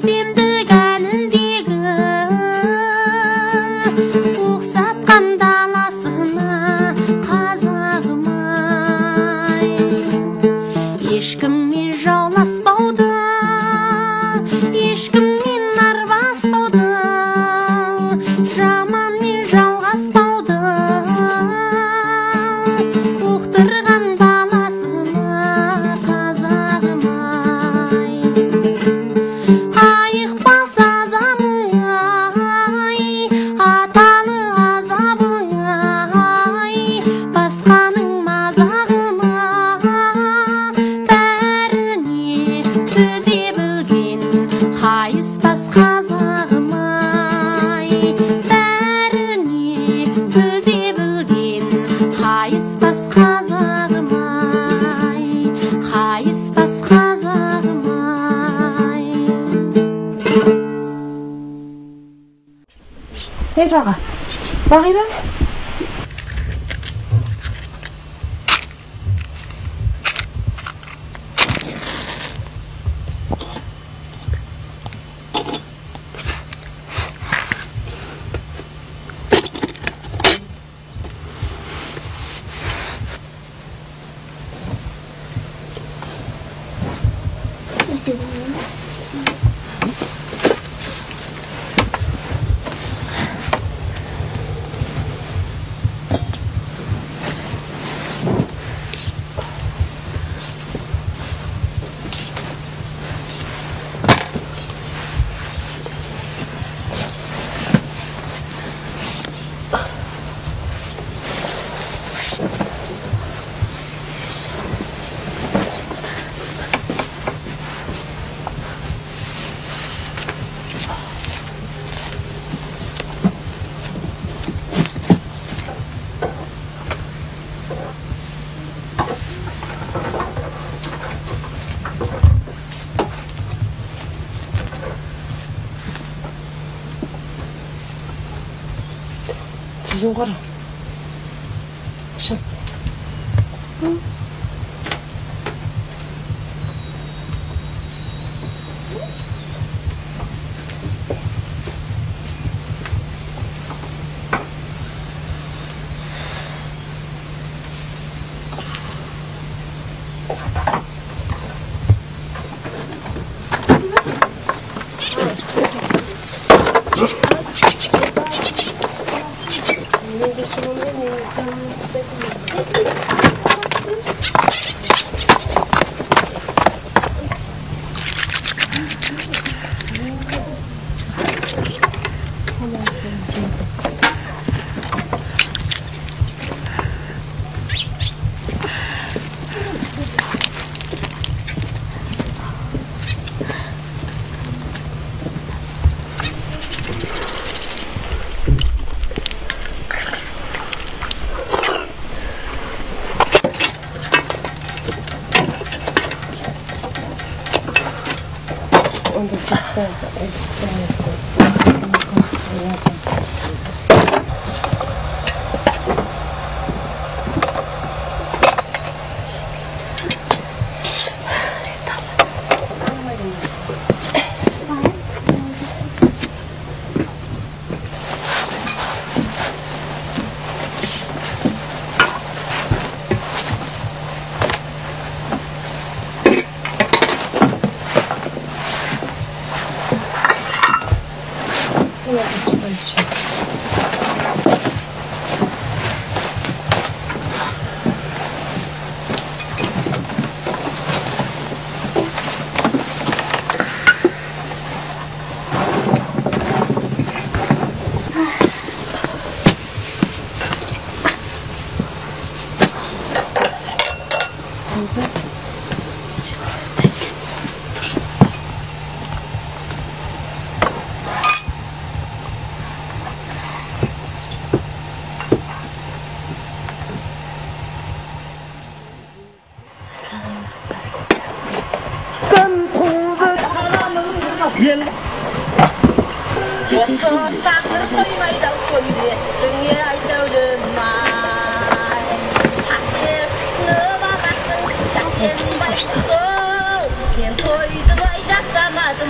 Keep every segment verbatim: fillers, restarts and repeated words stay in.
سىم دېگەن ئىندىگە ئۇخساتقان دالاسىنا قازاغىماي. ھېچكىم مېنى جاۋلاس بولدى، ھېچكىم مېنى نارۋاس بولدى، ژامان مېنى جالغاس بولدى، ئۇقتۇرغان بالاسىنا قازاغىماي. ئايىق باس ئازابىڭاي، ئاتالىق ئازابىڭاي، باسقانىڭ مازاغىما بەرىنى ئۆزى بىلگىن، خايىس باس قازاغىماي. بەرىنى ئۆزى بىلگىن، خايىس باس قازاغىماي، خايىس باس قازاغىماي. ھەي، باغا. باغىرا. تېزىن قارا. شەپ.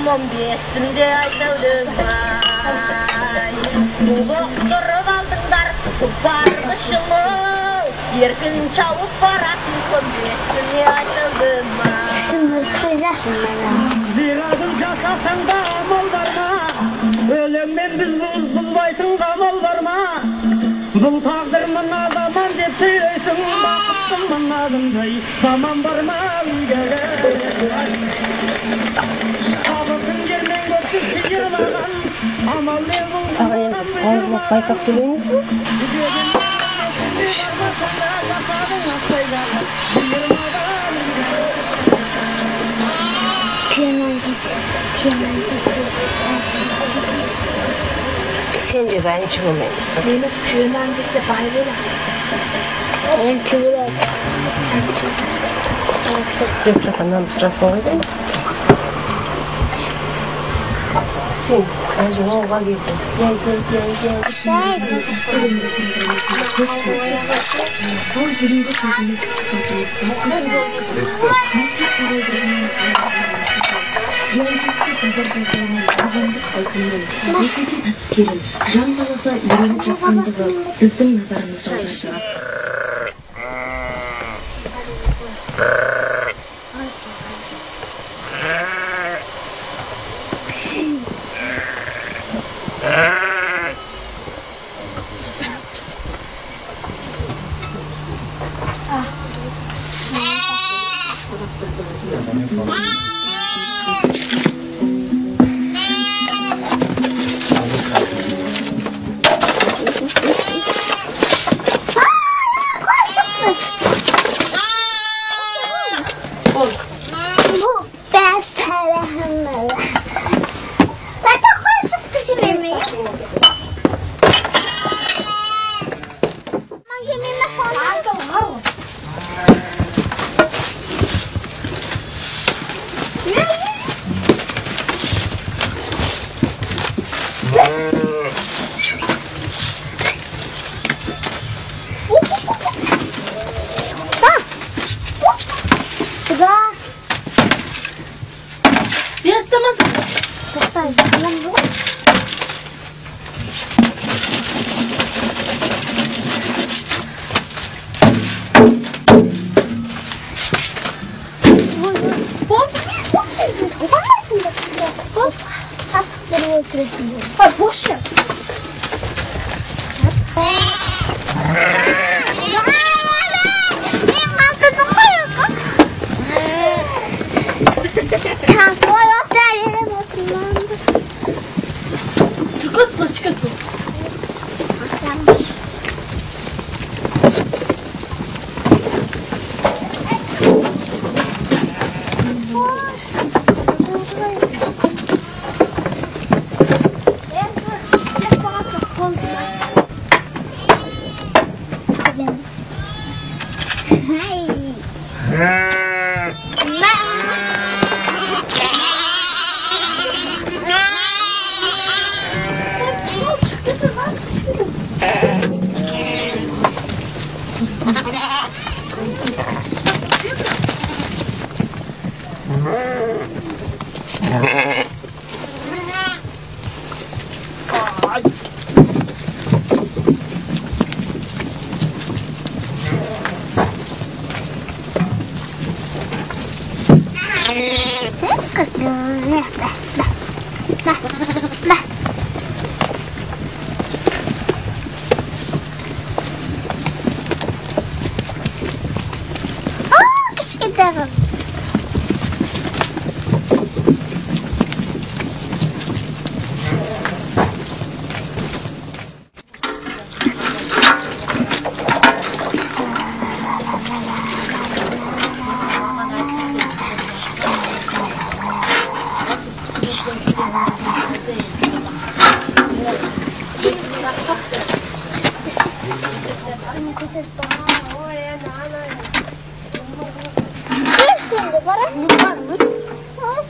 ئون بەشىمدە ئايتىلدىم ئاي، بولۇپ تۇرۇپ ئالدىڭلار، بارمىسىڭۇ، يەركىن چاۋۇپ باراتتىم، ئون بەشىمدە ئايتىلدىم ئاي. زىرادىن جاساساڭدا ئامال بارما؟ ئۆلۈمدىن بىز بۇلبايتىڭغا ئامال بارما؟ بۇ تەقدىر ماڭا زامان دەپ سۆيلەيسەن، بەختىم ماڭا دەي زامان بارما ئۆيگە؟ قابىقىڭ يەرمەن بوپتۇ سىيىرمىغان، ئامالنى بۇلغىمىغان بۇيرۇمىغان. Kuyonanjisi, kuyonanjisi. Sence ben kim olmalısın? Neymiş kuyonanjisi, bay bola. Anki bola. Yok, yok, anam sırası oldu. Sen, bence o var gibi. Gel, gel, gel, gel. Şey. Jan sağlasa yürüyüp yapqanlığı bizden nazarımızda olacak. بۇ بەس ھەممىلا. زاكا قوشۇپ كۈچىمەن. يىرتىمىز. توختاڭ، زاكا. بولدى. بولدى. قاسىق بېرىپ ئولتۇرۇپ. ھە، بوش يەر.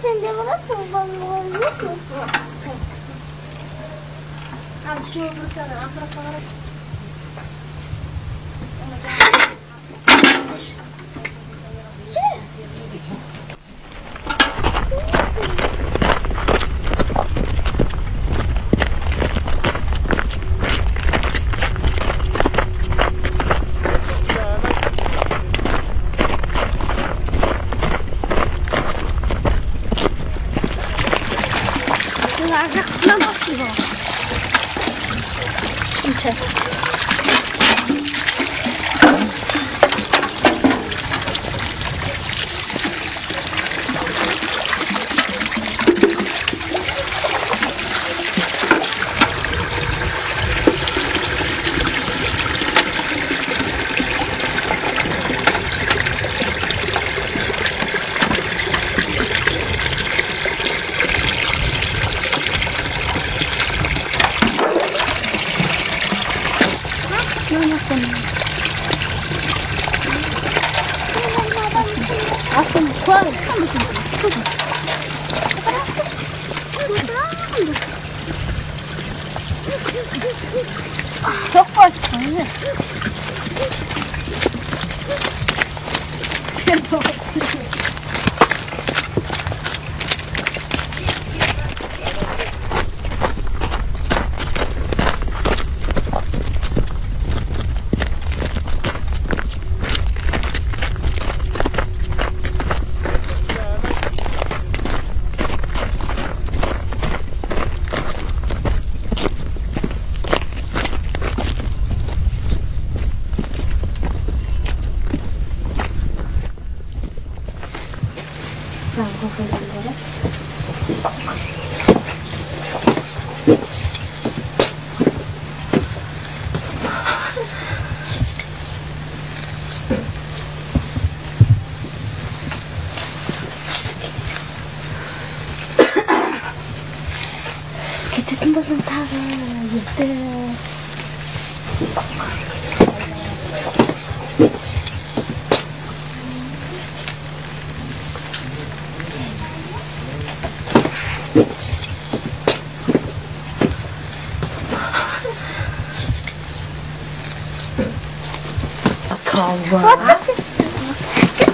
Sen de bırak, sen bana olmasın. Abi şu bir tane akra falan. قىسمەن باشلىدى. شۇنچە. Çok var. كېتىدىن بولدۇم تاغا يېتىپ. تاۋا.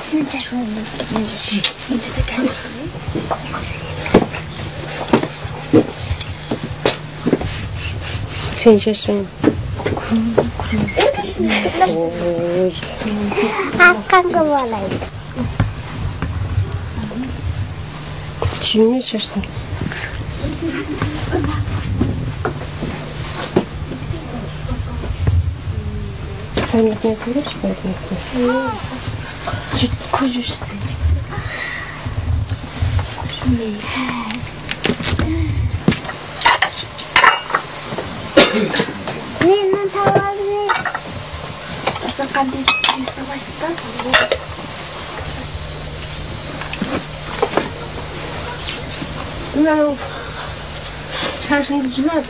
سىزنى چاقىرىمەن. سېنى چاقىرىمەن. ئوي. ئاققانغا بولايدۇ. چۈشۈمنى چاچتىم. Sen gitmek olur, ben gitmek. Süt kuzusu. Meni tavabını. Sen qanday yusavaştan? Bunların şarjını gücüne.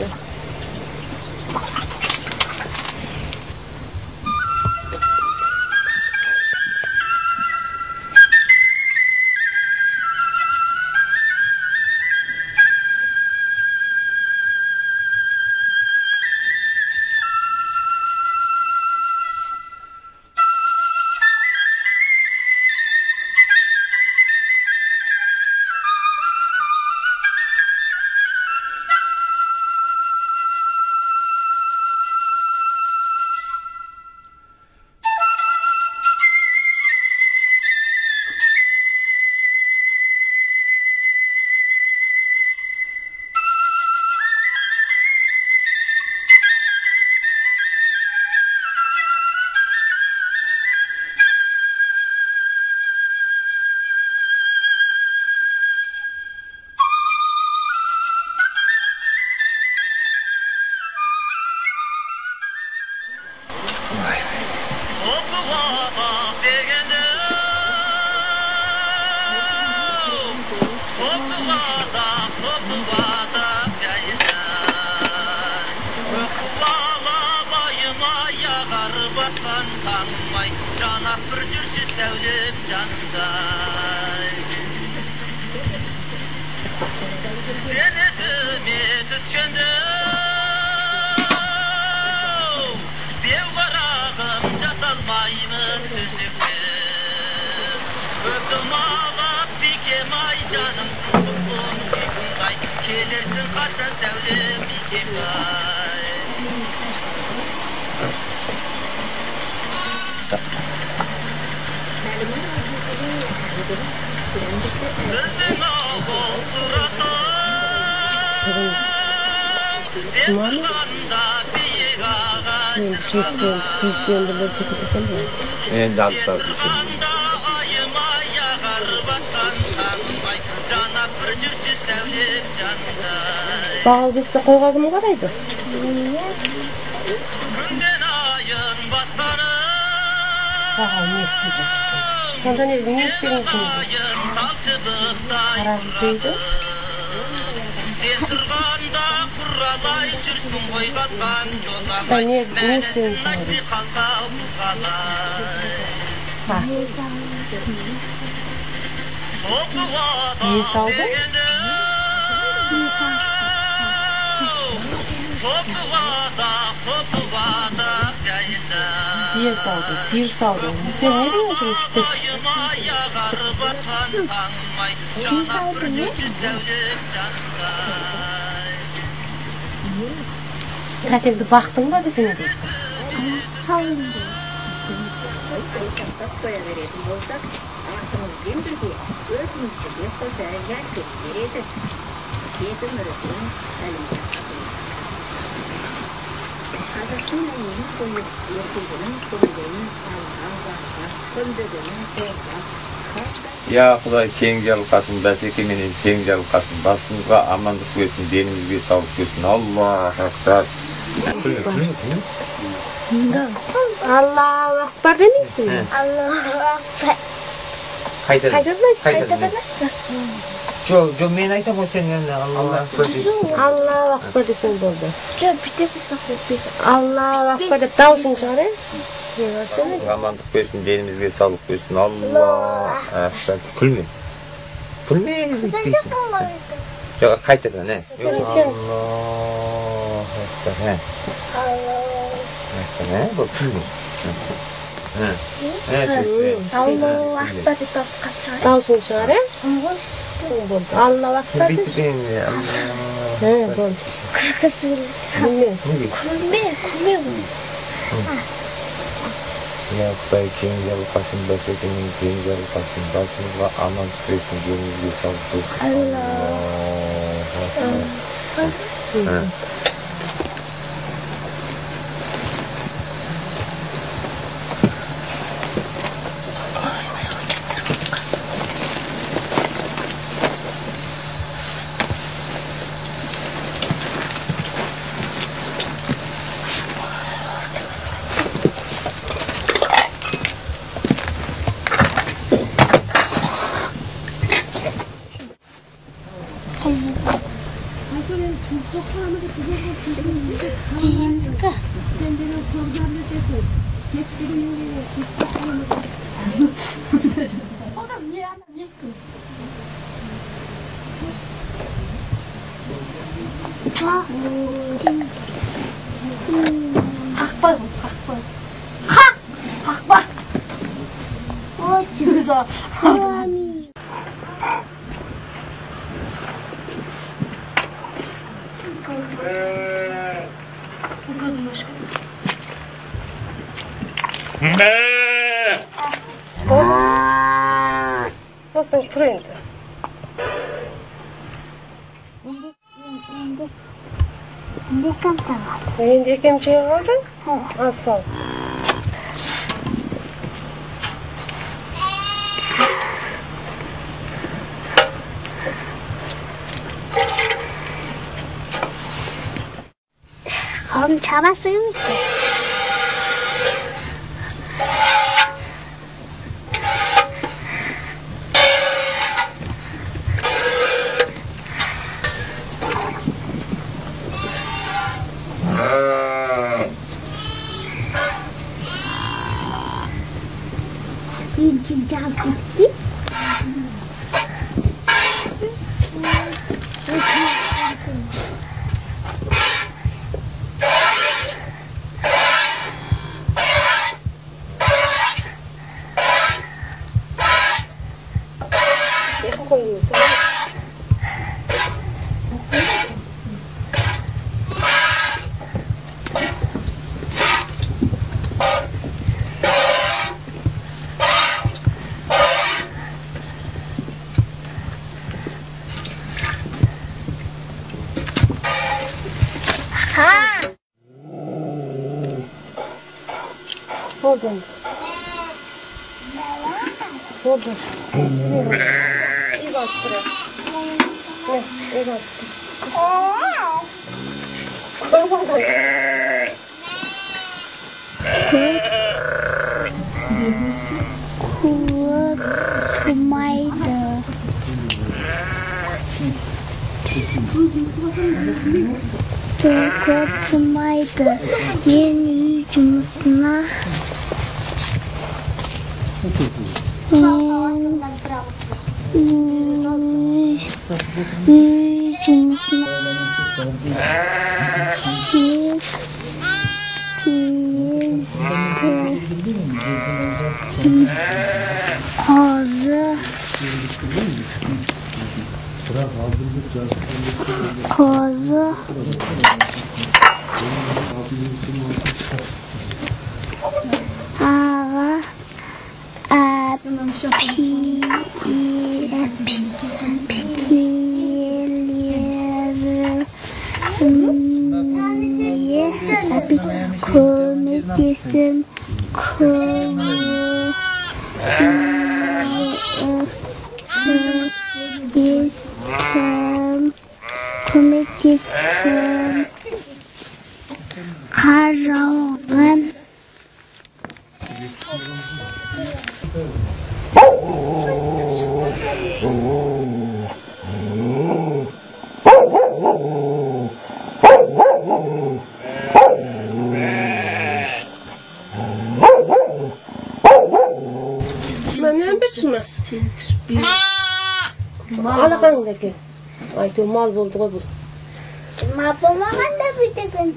توپىۋاتاق دېگەندە، توپىۋاتاق، توپىۋاتاق جايىدا. توپىۋالا بايىماي ياغار باتقان تاڭماي، جاناپ بىر جۈرچە سەۋلىم جانىمدا. سېنى ئىزىمنى تۈزگەندە، بىۋاراغىم جاتالمايمەن تۈزۈكتىن. ئۆپتۈم ئالاپ بېكىماي، جانىمسىز قۇربۇم بېكىماي، كېلەرسىڭ قاچان سەۋلىم بېكىماي. بىزنىڭ ئاۋۇ سۇراسان. بۈگۈن جۇمامۇ؟ شۇ، شۇ، شۇ، شۇ، شۇ، بىر، بىر، بىر، بىر، بىر. ئەمدى ئالدىدا كۈلسۇن. باغلىسا قويغانغىمۇ قارايدۇ. ھە، ھە، نېستىجىق. سەندە نېستىجىق. قاراپ دەيدۇ. سەن نېستىجىق. ھە. نېسالدى؟ بىيە سالدى، سىيىر سالدى. سەن نېمە دېگەن ئۈچۈن سىيىر سالدى؟ تەتىلدە باقتىڭما دېسە نېمە دەيسەن؟ سالدى. يا خۇداي، كەڭ جان قىلغايسىز، بەس ئاكا مېنى كەڭ جان قىلغايسىز، باشىمىزغا ئامانلىق بەرسۇن، دىنىمىزگە ساغلىق بەرسۇن. ئاللاھۇ ئەكبەر. ئاللاھۇ ئەكبەر دېمەيسىزمۇ؟ ھە. ئاللاھۇ ئەكبەر. قايتىدىن. قايتىدىن. قايتىدىن. جو، جو، مەن ئېيتاي، سەن يەنە ئاللاھۇ ئەكبەر دە. ئاللاھۇ ئەكبەر دېسەڭ بولدى. جو، بىتتىسى ساقلاپ بېرىڭ. ئاللاھۇ ئەكبەر دەپ داۋۇشۇڭنى چىقىرىڭ. ئامانلىق بەرسۇن، دىنىمىزگە ساغلىق بەرسۇن. ئاللاھۇ ئەكبەر. كۈلمە. كۈلمە. يوق، قايتىدىن، ھە. سەن، سەن. ئاللاھۇ ئەكبەر، ھە. ئاللاھۇ ئەكبەر، ھە. بۇ كىم بۇ؟ ھە. ھە. ھە، سۆز، سۆز. ئاللاھۇ ئەكبەر دەپ داۋۇش قاتتىق چىقىرىڭ. داۋۇشۇڭنى چىقىرىڭ. بولدى. ئاللاھۇ ئەكبەر دە. بىتتە، ئاللاھۇ ئەكبەر. ھە، بولدى. كۈلمە. كۈلمە، كۈلمە. يا خۇداي، كەڭ جان قىلغايسىز، بەس ئاكا مېنى كەڭ جان قىلغايسىز، باشىمىزغا ئامانلىق بەرسۇن، دىنىمىزگە ساغلىق بەرسۇن. ئاللاھۇ ئەكبەر. ھە. قاقپا، قاقپا. قاق! قاقپا. بولسۇن، تۇر ئەمدى. ئەمدى، ئەمدى، ئەمدى ئاكام چىقىپ قالدى. ئەمدى ئاكام چىقىپ قالدى؟ ھە. ئاسان. قولۇم چالماسىمۇ؟ يېمىشىم چىقىپ كەتتى. يېقىن قويۇۋېرىڭ. بولدى. بولدى. ئۆيگە ئاچتۇرە. ئۆيگە ئاچتۇرە. كۆرۈپ تۇرمايدۇ. كۆرۈپ تۇرمايدۇ. مەن ئۆي جۇمۇسىنى، مەن ئۆي ئۆي جۇمۇسىنى قازى، قازى ئاغا. ئەپى-، ئەپىكىلىرىمنى ئەپى كۆمەكتىسىم كۆمەكتىسىم كۆمەكتىسىم قار ياغقان. مەن نېمە بېشىمە؟ ئالاقاڭدىكى. ئايتۇ مال بولدىغۇ بۇ. مال بولمىغاندا بۈتۈكۈن.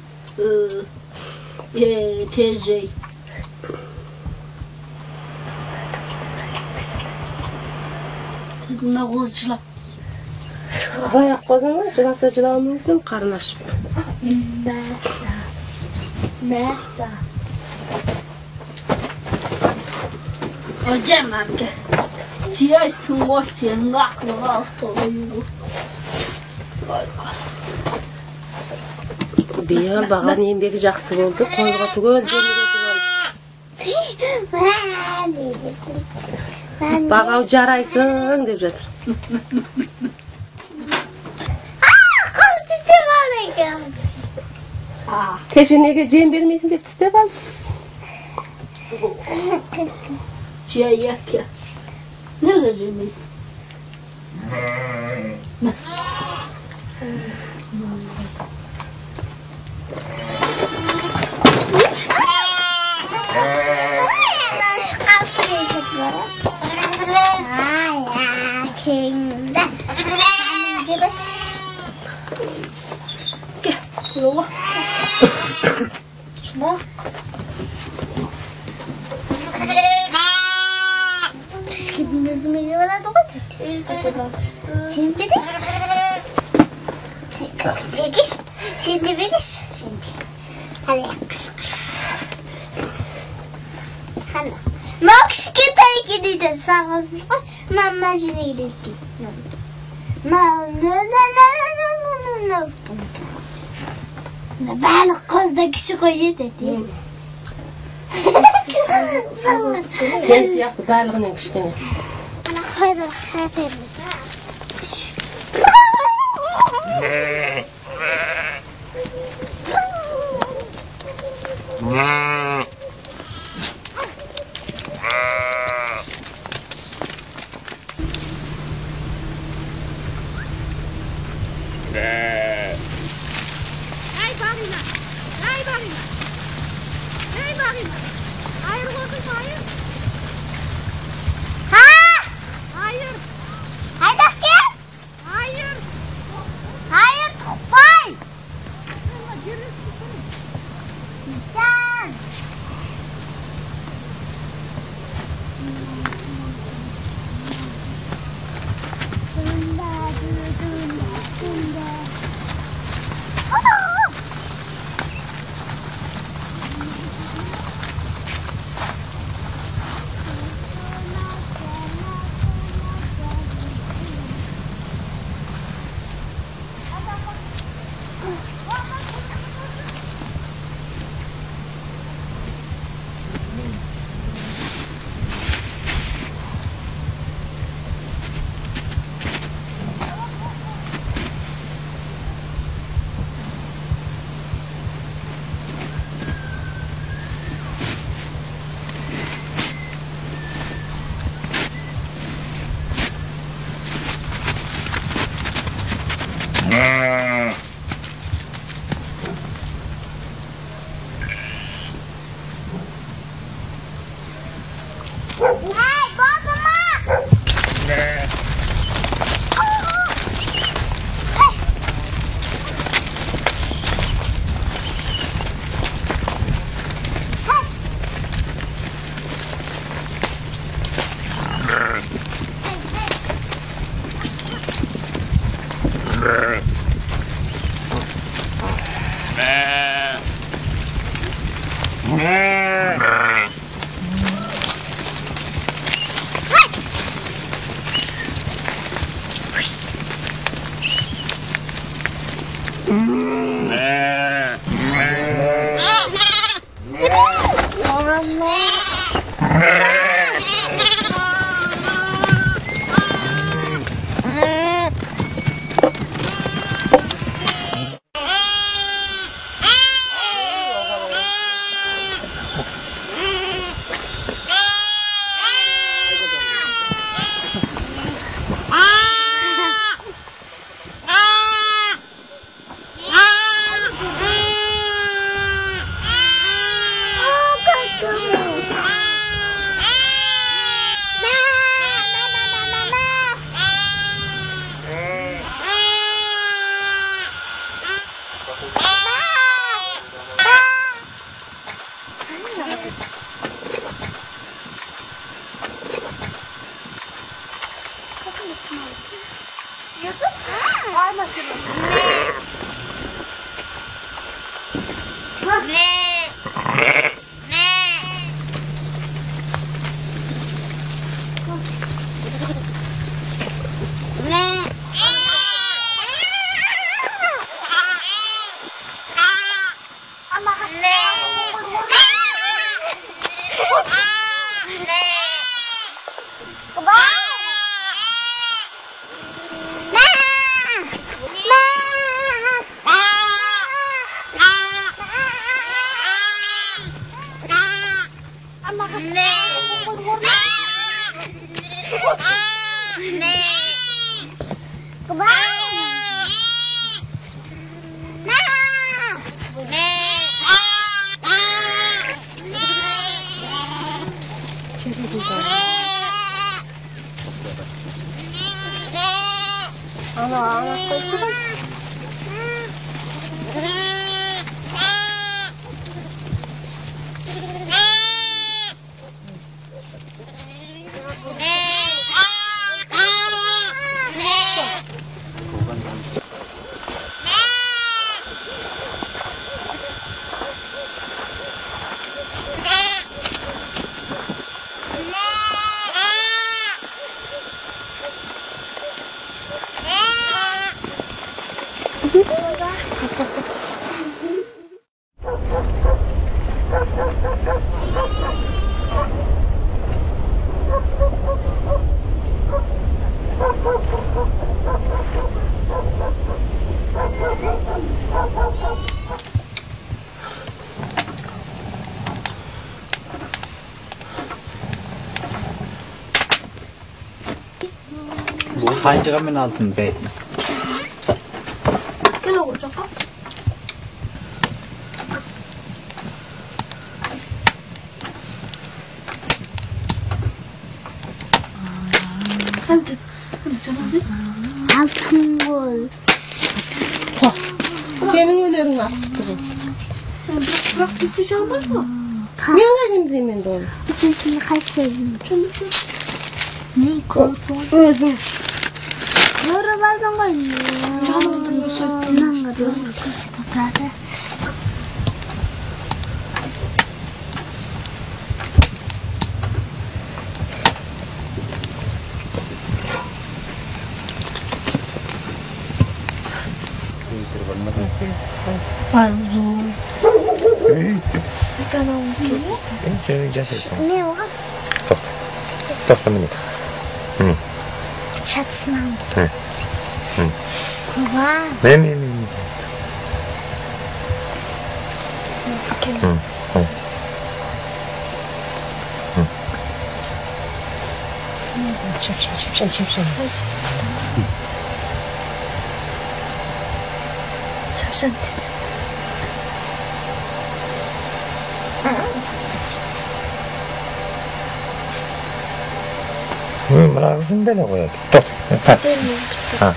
ئى، تېجەي. ناغۇلچىلاپ. ئاياق قوزۇڭ جىلاسا جىلاۋى مۇمكىن، قارناشىپ. مەسە. مەسە. ھوجام ئاكا. جىياي سۇڭغا سېڭىق. بىيان باغان يېمەك جاقسى بولدى. قويغا تۈگۈل جېنىگە تۈگۈل. باغاۋ جارايسىڭ دەپ جاتىر. قول تىترەپ قالدى. تېشى نېگە جېم بەرمەيسەن دەپ تىترەپ قالدى. جاياكا. نېگە جېم بەرمەيسەن؟ شۇنداق. قىشقىدىن ئۆزۈم ئېلىۋالىدىغۇ تەتۈر. تېمىدى. سېنى بېرىش، سېنى بېرىش، سېنى. ھەلە قىشقا. قانداق؟ نوكۇشكا تەگىدى دېسەڭىزمۇ قوي. ماما جېنىگە دېدى. بەلى قوزدا كىشى قويۇ دېدى. سەن سىياقتا بارلىقىنىڭ كىشىكىنى. ئانا، خەير، خەير. ھەي، باغىنا! ھەي، باغىنا! ھەي، باغىنا! ھايىر بولدۇڭ، ھايىر! ھا! ھايىر! ھايداپ كەت! ھايىر! ھايىر، تۇخپاي! قانچىغا مىنالتىم دەيتتىم. ئالتۇن گۈل. سېنىڭ ھۈنىرىڭ ئاسىپ تۇرۇپ. بىراق، بىراق، بىزدە جان بارمۇ؟ ياڭا ئەمدى مەن دە ئۇنى. بىزنىڭ ئىچىدە قايسى سۆزۈم؟ ئۆزۈڭ. يورۇپ ئالدىڭ غوي. جانىڭدىن رۇخسەت. توختا. توختا، مېنى. چاتسماڭ. مېنى، مېنى، مېنى. شاپشان، شاپشان، شاپشان. شاپشان تېز. مانا قىزىم بېلى قوياتتى. توختا. ھە.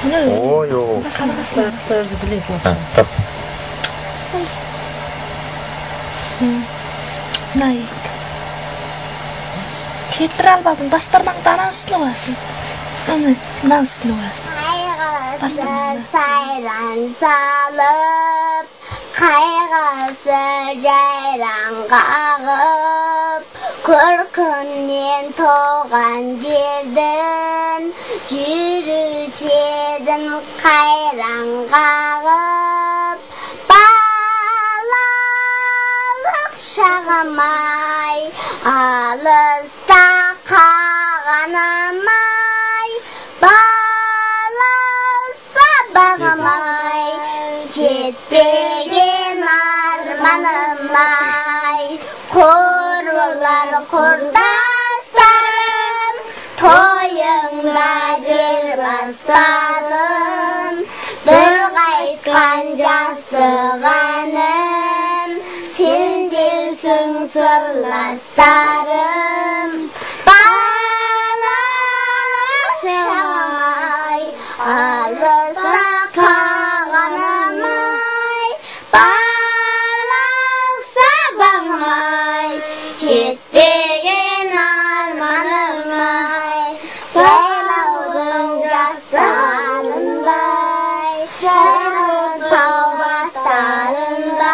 ھوي، يوق. ھە، توختا. نايىك. شېتىر ئالىۋالدىم، باس بارماقتا ئاناڭ ئۈستىنى ئۇۋاسىن. ئانا، مۇناڭ ئۈستىنى ئۇۋاسىن. سايران سالىپ، قايغۇسى جەيران قاغىپ، كۆركۈمنى تۇغان يېرىدىن، يۈرۈشىدىن قايران قاغىپ، بالىلىق چېغىماي، ئالىستا قالغىنىماي، بالىلىق چېغىماي، يەتمىگەن ئارمىنىماي، قۇرۇلار قۇرداشلىرىم، تويۇڭدا جىر باس بالىم، بىر قايتقان جاسلىغىنىم، سېنى دېسەڭ سىرلاشلىرىم. بالىلىق چېغىماي، ئالىستا قالغىنىماي، بالىلىق چېغىماي، يەتمىگەن ئارمىنىماي، جايلاۋدىن جاسلىغىنىمداي، جايلاۋدىن تاۋ باستارىمداي،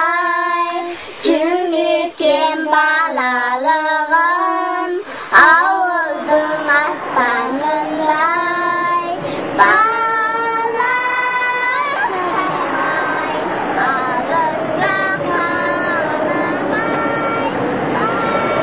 جىممىكىن بالىلىقىم، ئاۋۇلدىن ئاسمانىمداي، بالىلىق چېغىماي، ئالىستا قالغىنىماي، بالىلىق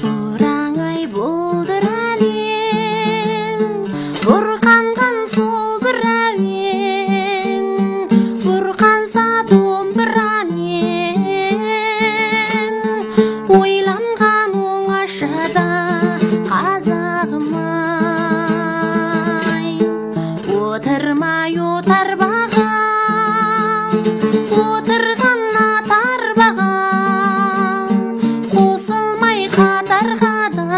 بۇراڭاي بولدۇر ئەلىم، بۇرقانغان سول بىر ئەۋىن، بۇرقانسا دوم بىر ئانىن، ئويلانغان ئوڭ ئاشادا قازاغماي. ئولتۇرماي ئوتار باغا، ئولتۇرغان ئاتار باغا، قوسۇلماي قاتارغا دا،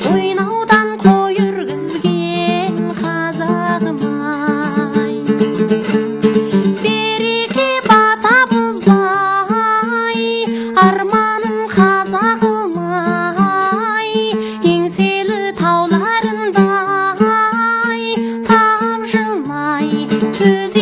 ئويناۋدان قويۇرغۇزگىن قازاغماي. بېرىكى باتا بۇزماي، ئارمانىم قازا قىلماي، يېڭسېلى تاۋلارىنداي تاپشۇرماي، ئۆز